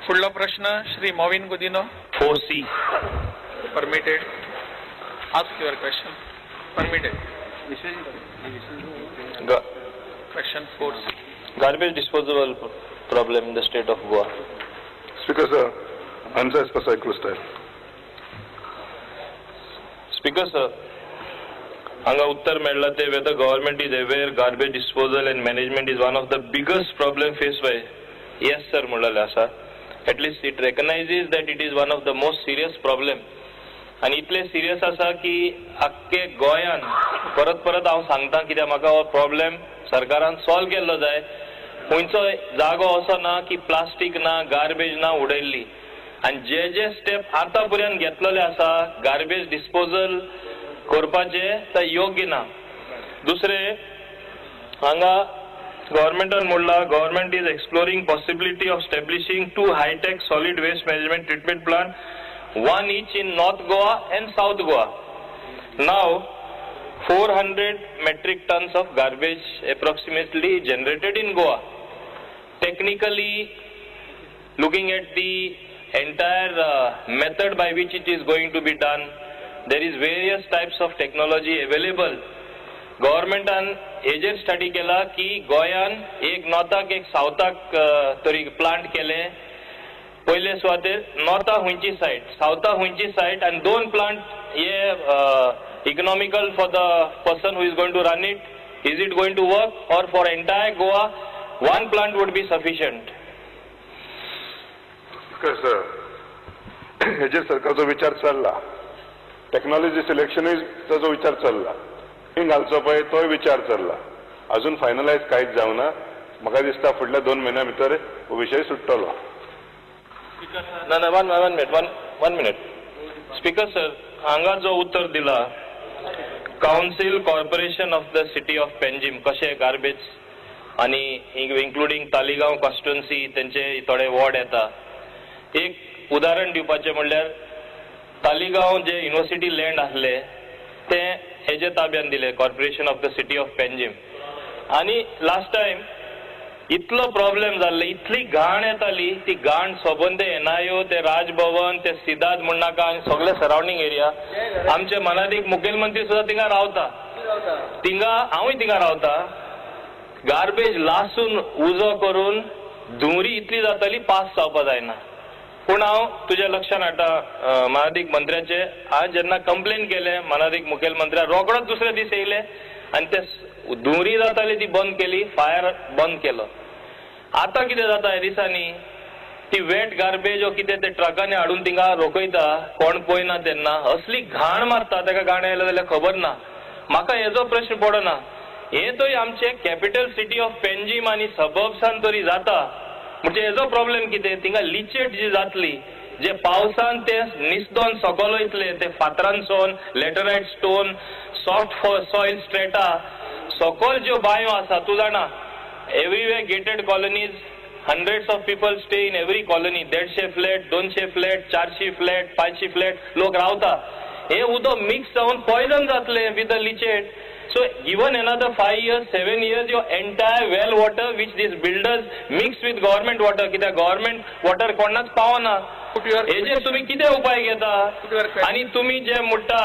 फुडलो प्रश्न Shri Mauvin Godinho. 4C. Permitted. Ask your question. Permitted. Question 4C. Garbage disposal problem in the state of Goa. Speaker sir, answer as per cycle style. Speaker sir, हांगा उत्तर मेळ्ळा ते whether government is aware garbage disposal and management is one of the biggest problem faced by. Yes sir म्हणलेलें आसा. At least it recognizes that it is one of the most serious problem. आनी इतले serious आसा की आख्खे गोंयान परत परत हांव सांगता कित्याक म्हाका हो प्रॉब्लेम सरकारान सॉल्व केल्लो जाय. खंयचो जागो असो ना की प्लास्टीक ना, गार्बेज ना उडयल्ली. आनी जे जे स्टेप आतां पर्यंत घेतलेले आसा गार्बेज डिस्पोजल करपाचे ते योग्य ना. दुसरें हांगा गव्हर्मेंटान म्हणलां government is exploring possibility of establishing 2 hi-tech solid waste management treatment plant, 1 each in North Goa and South Goa. Now 400 metric tons of garbage approximately generated in Goa. Technically, looking at the entire method by which it is going to be done, there is various types of technology available. गव्हर्मेंटान हेजेर study केला की गोंयान एक नॉर्थाक एक सावथाक तरी plant केले. पयले सुवातेर नॉर्था खंयची सायट, सावथा खंयची सायट आनी 2 प्लांट हे economical for the person who is going to run it. Is it going to work or for entire Goa 1 plant would be sufficient? Sir, हेजेर सरकारचो विचार चल्ला. टेक्नॉलॉजी सिलेक्शनूय ताचो विचार चल्ला. घालचो पळय तोय विचार चल्ला. अजून फायनलायज कांयच जावना. म्हाका दिसता फुडल्या 2 म्हयन्या भितर हो विशय सुट्टलो. ना ना, one minute, one minute. Speaker sir, हांगा जो उत्तर दिला council corporation of the city of Panjim कशें गार्बेज आनी इन्क्लुडींग तालिगांव कॉन्स्टिट्युएन्सी तेंचे थोडे वॉर्ड येता. एक उदाहरण दिवपाचें म्हणल्यार तालिगांव जे युनिवर्सिटी लँड आसले ते हेजे ताब्यान दिले corporation of the city of Panjim. आनी लास्ट टायम इतलो प्रॉब्लेम जाल्ले, इतली घाण येताली, ती घाण सोबंद एनआयओ, ते राजभवन, ते सिदाद म्हणनाका आनी सगळे सरावंडींग एरिया. आमचे मनादीक मुखेलमंत्री सुद्दां थिंगा रावता, थिंगा हांवूय थिंगा रावता. गार्बेज लासून उजो करून धुंवरी इतली जाताली पास जावपा जायना. पूण हांव तुज्या लक्षान हाडटा मानादीक मंत्र्याचे, हांवें जेन्ना कंप्लेन केलें मानादीक मुखेलमंत्र्या रोखडोच दुसरे दीस येयले आनी ते धुंवरी जाताली ती बंद केली, फायर बंद केलो. आतां कितें जाता ह्या दिसांनी ती वेट गार्बेज वो कितें ते ट्रकांनी हाडून थिंगा रोखयता, कोण पळयना तेन्ना असली घाण मारता. ताका घाण आयला जाल्यार खबर ना. म्हाका हेजो प्रश्न पडना, हे तरी आमचे कॅपिटल सिटी ऑफ पेंजीम आनी सबर्ब्सान तरी जाता म्हणजे हेजो प्रॉब्लेम कितें, थिंगा लिचेट जी जातली, जे पावसान ते निसदोन सकल वयतले, ते फातरांसून laterite stone, soft soil strata सकल ज्यो बांयो आसा तूं जाणा, everywhere gated colonies, hundreds of people stay in every colony. 150 flat, 200 flat, 400 flat, 500 flat लोक रावता. हे उदक मिक्स जावन पॉयजन जातले with the leachate. So given another 5 years, 7 years, your entire well water which these builders mix with government water, कित्याक government water कोणाच पावना. हेजेर तुमी कितें उपाय घेता? आनी तुमी जे म्हणटा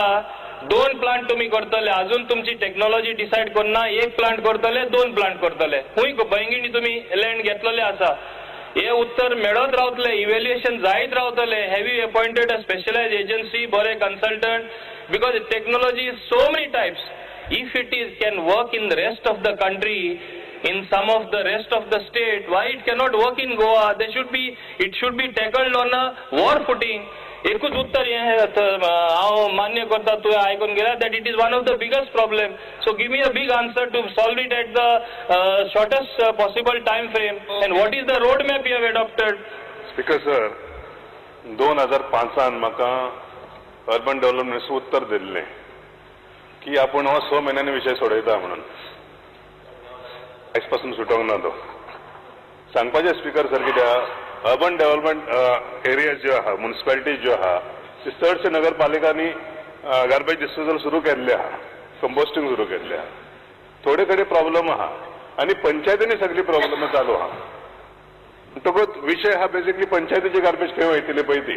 2 प्लांट तुमी करतले, अजून तुमची टेक्नॉलॉजी डिसायड करना, 1 प्लांट करतले, 2 प्लांट करतले, खंय बैंगिनी तुमी लँड घेतलेले आसा. हे उत्तर मेळत रावतले, इव्हॅल्युएशन जायत रावतले. Have you appointed a specialised agency, बरे consultant? Because technology is so many types. If it is can work in the rest of the country, in some of the rest of the state, why it cannot work in Goa? There should be, it should be tackled on a war footing. एकूच उत्तर हें हांव मान्य करता, तुवें आयकून गेला that it is one of the biggest problem. So give me a big answer to solve it at the shortest possible time frame and what is the road map you have adopted? Speaker sir, 2005 म्हाका urban development उत्तर दिल्लें की आपूण हो 6 म्हयन्यांनी विशय सोडयता म्हणून. आयज पासून सुटोंक ना तो. सांगपाचें स्पीकर सर कित्याक अर्बन डेव्हलपमेंट एरिया ज्यो आहा, मुन्सिपालिटी ज्यो आहा, ती चडशे नगरपालिकांनी गार्बेज डिस्पोजल सुरू केल्ले आहा, कंपोस्टींग सुरू केल्ले आहा. थोडे कडेन प्रॉब्लम आहा आनी पंचायतींनी सगळी प्रॉब्लम चालू आहा. म्हणटकूच विशय हा बेसिकली पंचायतीची गार्बेज खंय वयतली पळय ती.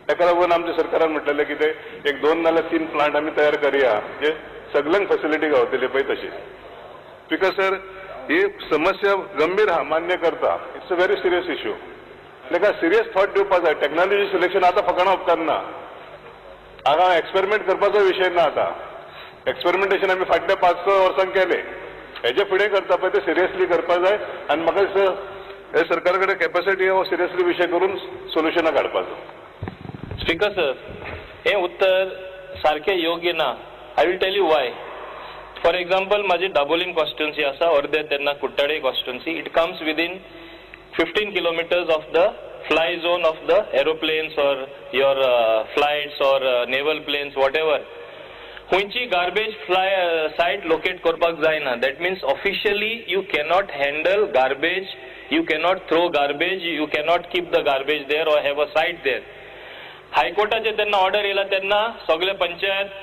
ताका लागून आमच्या सरकारान म्हटलेलें कितें एक 2 नाल्यार 3 प्लांट आमी तयार करया जे सगळ्यांक फेसिलिटी गावतली पळय तशी. स्पीकर सर, ही समस्या गंभीर आहा, मान्य करता. It's a very serious issue. ताका सिरियस थॉट दिवपा जाय. टेक्नॉलॉजी सिलेक्शन आतां फकाणां उपकारना. हांगा एक्सपेरिमेंट करपाचो विशय ना. आतां एक्सपेरिमेंटेशन आमी फाटल्या 5-6 वर्सांक केलें. हेजे फुडें करता पळय ते सिरियसली करपा जाय आनी म्हाका दिसता हे सरकारा कडेन कॅपॅसिटी हो सिरियसली विशय करून सोल्युशनां काडपाचो. स्पीकर सर, हें उत्तर सारकें योग्य ना. I will tell you why. For example, माझी दाबोलीम कॉन्स्टिट्युन्सी आसा, अर्दे तेन्ना Curtorim constituency. It comes within 15 kilometers of the fly zone of the aeroplanes or your flights or naval planes, whatever. खंयची गार्बेज फ्लाय सायट लोकेट करपाक जायना. That means officially you cannot handle garbage, you cannot throw garbage, you cannot keep the garbage there or have a site there. हायकोर्टाचे तेन्ना order येयला तेन्ना सगळे panchayat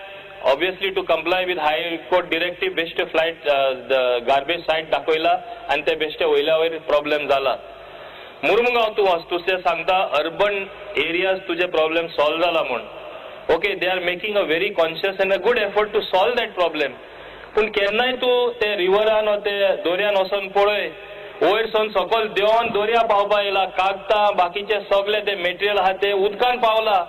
obviously to comply with high court directive बेश्टे flight garbage site दाखयला आनी ते बेश्टे वयल्या वयर प्रॉब्लेम जाला. मुर्मुगांव तूं वच, तुजें सांगता अर्बन एरियाज तुजे प्रॉब्लेम सॉल्व जाला म्हूण. Okay, they are making a very conscious and a good effort to solve that problem. पूण केन्नाय तूं ते रिवरान वा ते दर्यान वचोन पळय, वयर सून सकयल देंवन दर्या पावपा येयला, कागदां बाकीचे सगळे ते मेटेरियल आहा ते उदकान पावला,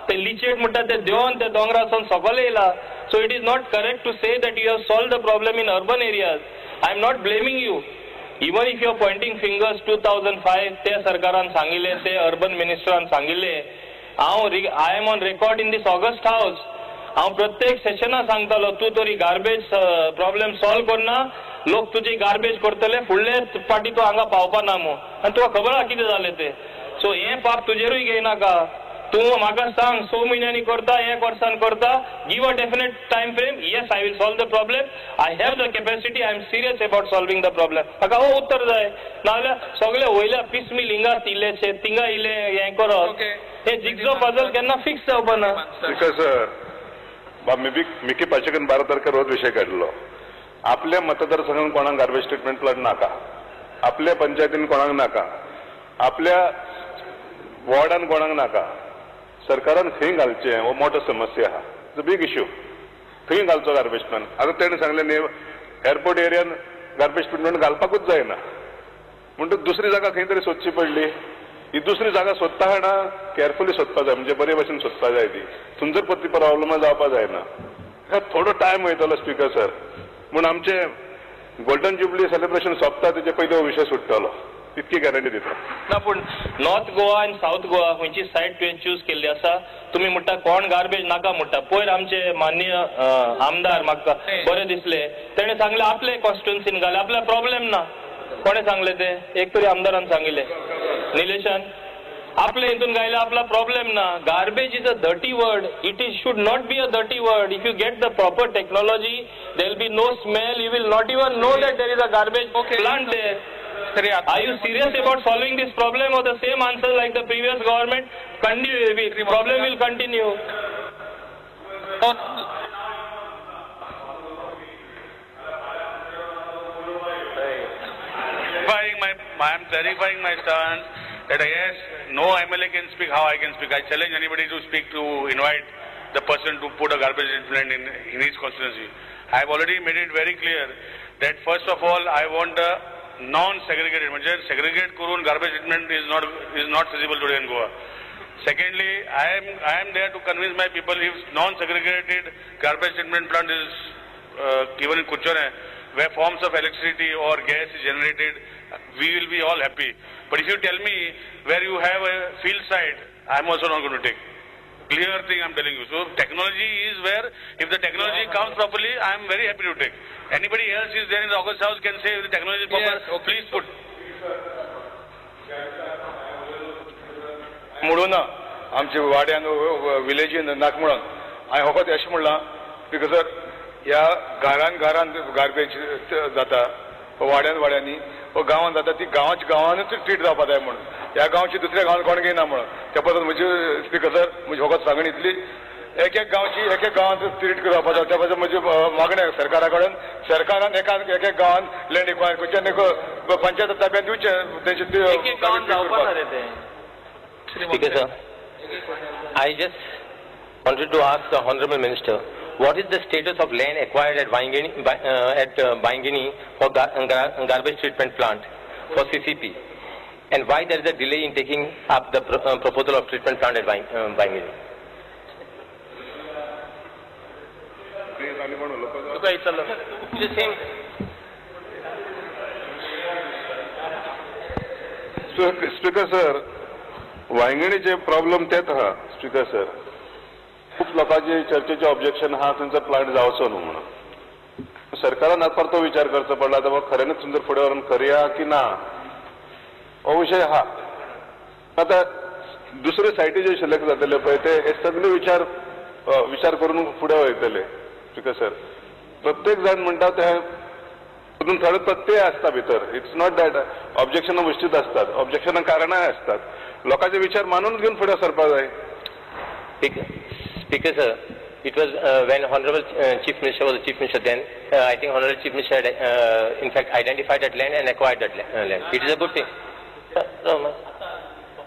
ते लिचेट म्हणटा ते देंवन ते दोंगरासून सकयल येयला. So it is not correct to say that you have solve the problem in urban areas. I am not blaming you. Even if you are pointing fingers, 2005 ते सरकारान सांगिल्लें, ते अर्बन मिनिस्टरान सांगिल्लें. हांव I am on record in this august house. हांव प्रत्येक सेशना सांगतालो, तूं तरी गार्बेज प्रॉब्लेम सॉल्व करना, लोक तुजी गार्बेज करतले, फुडले पाटी तूं हांगा पावपा ना मू. आनी तुका खबर आहा कितें जालें तें. सो हें पाप तुजेरूय घेयनाका. तूं म्हाका सांग 6 म्हयन्यांनी करता, 1 वर्सान करता, give a definite time frame. Yes, I will solve the problem. I have the capacity. I am serious about solving the problem. म्हाका हो उत्तर जाय. नाजाल्यार सगळे वयल्या पिसमील हिंगा इल्लेशे तिंगा इल्ले हें करप, हें जिग्जो पजल केन्ना फिक्स जावपा ना. स्पीकर सर, मिकी पाचेकन 12 तारखेर होच विशय काडलो. आपल्या मतदारसंघान कोणाक गार्बेज ट्रिटमेंट प्लांट नाका, आपल्या पंचायतीन कोणाक नाका, आपल्या वॉर्डान कोणाक नाका. सरकारान खंय घालचें हो मोठो समस्या आहा. It's a big issue. खंय घालचो गार्बेज प्लांट? आतां तेणें सांगलें न्ही एअरपोर्ट एरियान गार्बेज ट्रिटमेंट घालपाकूच जायना, म्हणटकच दुसरी जागा खंय तरी सोदची पडली. ही दुसरी जागा सोदता जाणा केअरफुली सोदपा जाय, म्हणजे बरे भशेन सोदपा जाय ती. थंयसर परती प्रॉब्लमां जावपा जायना. थोडो टायम वयतलो स्पीकर सर. म्हूण आमचें गोल्डन जुबली सेलिब्रेशन सोंपता तेजे पयलीं हो विशय सुट्टलो, इतकी गॅरंटी दिता. ना, पूण नॉर्थ गोवा आनी सावथ गोवा खंयची सायट तुवें चूज केल्ली आसा? तुमी म्हणटा कोण गार्बेज नाका म्हणटा. पयर आमचे माननीय आमदार म्हाका बरें दिसले, तेणें सांगलें आपले कॉन्स्टिट्युन्सीन घाले, आपल्या प्रॉब्लेम ना. कोणें सांगलें तें? एक तरी आमदारान सांगिल्लें, निलेशान. आपले हितून घायले आपला प्रॉब्लेम ना. Garbage is a dirty word. It is should not be a dirty word. If you get the proper technology, there will be no smell. You will not even know that there is a garbage plant there. Are you serious about solving this problem or the same answer like the previous government? Problem will continue. I am clarifying my stance that yes, no MLA can speak how I can speak. I challenge anybody to speak, to invite the person to put a garbage plant in his constituency. I have already made it very clear that first of all, I want a non-segregated, म्हणजे segregate करून garbage treatment is not feasible today in Goa. Secondly, I am there to convince my people if non-segregated garbage treatment plant is given in Kuchore, where forms of electricity or gas is generated, we will be all happy. But if you tell me where you have a field site, I am also not going to take. Clear thing I am telling you. So technology is where, if the technology comes properly, I am very happy to take. Anybody else is there in the August House can say if the technology is proper, yes, okay, please put. म्हणून आमच्या वाड्यान विलेजीन नाक म्हणून हांवें फकत अशें म्हणलां, because ह्या घरान घरान गार्बेज जाता, वाड्यान वाड्यांनी व गांवान जाता, ती गांवाच्या गांवानूच ट्रीट जावपा जाय म्हणून. ह्या गांवची दुसऱ्या गांवान कोण घेयना म्हणून त्या पद्दत म्हजी स्पीकर सर म्हजी फकत सांगणी इतली, एक एक गांवची एक एक गांवांत ट्रीट जावपा जाय. त्या पद्दत म्हजी मागणी सरकारा कडेन, सरकारान एका एक एक गांवान लँड एक्वायर करचें आनी पंचायत ताब्यात दिवचे तेंचे. Speaker sir, I just wanted to ask the Honorable Minister, what is the status of land acquired at Baingini for garbage treatment plant for CCP, and why there is a delay in taking up the proposal of treatment plant at Baingini? The same. Speaker sir, वांयगणीचे problem तेच आहा. Speaker sir, खूप लोकांचे चर्चेचे objection आहा थंयसर plant जावचो न्हू म्हणून. सरकारान आतां परतो विचार करचो पडला आतां खऱ्यानच थंयसर फुडें व्हरून करया की ना हो विशय आहा. आतां दुसऱ्यो सायटी ज्यो सिलेक्ट जातल्यो पळय ते हे सगळे विचार विचार करून फुडें वयतले. स्पीकर सर, प्रत्येक जाण म्हणटा ते तातूंत थोडे प्रत्यय आसता भितर. It's not that ऑब्जेक्शनां गोश्टीच आसतात, ऑब्जेक्शनां कारणांय आसतात. लोकांचे विचार मानून घेवन फुडें सरपाक जाय. Speaker sir, it was when Honorable Chief Minister was the Chief Minister then, I think Honorable Chief Minister had, in fact identified that land and acquired that land. It is a good thing. No,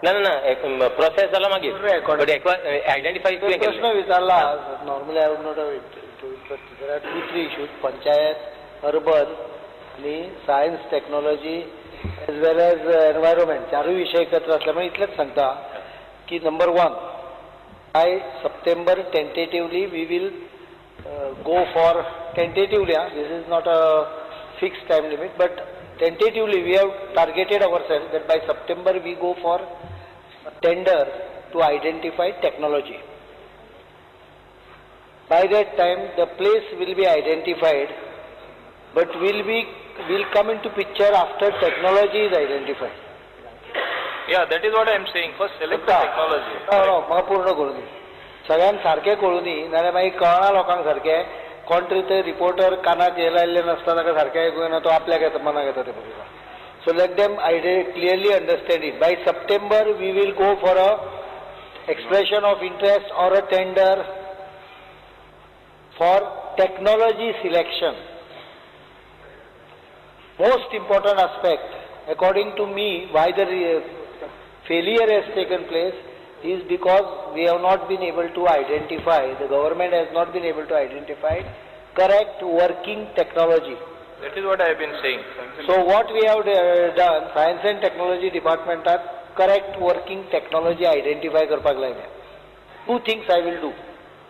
no, no, process जाला मागीर. But identify तुवें केल्लें. प्रश्न विचारला, normally I would not have but there are 2-3 issues, panchayat, urban आनी science, technology as well as environment, चारूय विशय एकत्र असल्यामुळे इतलेंच सांगता की number 1, by September tentatively we will go for tentatively, this is not a fixed time limit, but tentatively we have targeted ourselves that by September we go for a tender to identify technology. By that time the place will be identified, but will come into picture after technology is identified. Yeah, that is what I am saying. First select the technology. No, no, म्हाका पूर्ण करूं दी, सगळ्यांक सारकें कळूं दी, नाजाल्यार मागीर कळना लोकांक सारकें. कोण तरी ते रिपोर्टर कानाक हे लायिल्ले नासता, ताका सारकें आयकूं येना, तो आपल्याक येता मनाक येता ते बरयता. So let them clearly understand it. By September we will go for a expression of interest or a tender for technology selection. Most important aspect, according to me, why the failure has taken place is because we have not been able to identify, the government has not been able to identify correct working technology. That is what I have been saying. So what we have done, Science and Technology Department are correct working technology identify karpak layle. 2 things I will do.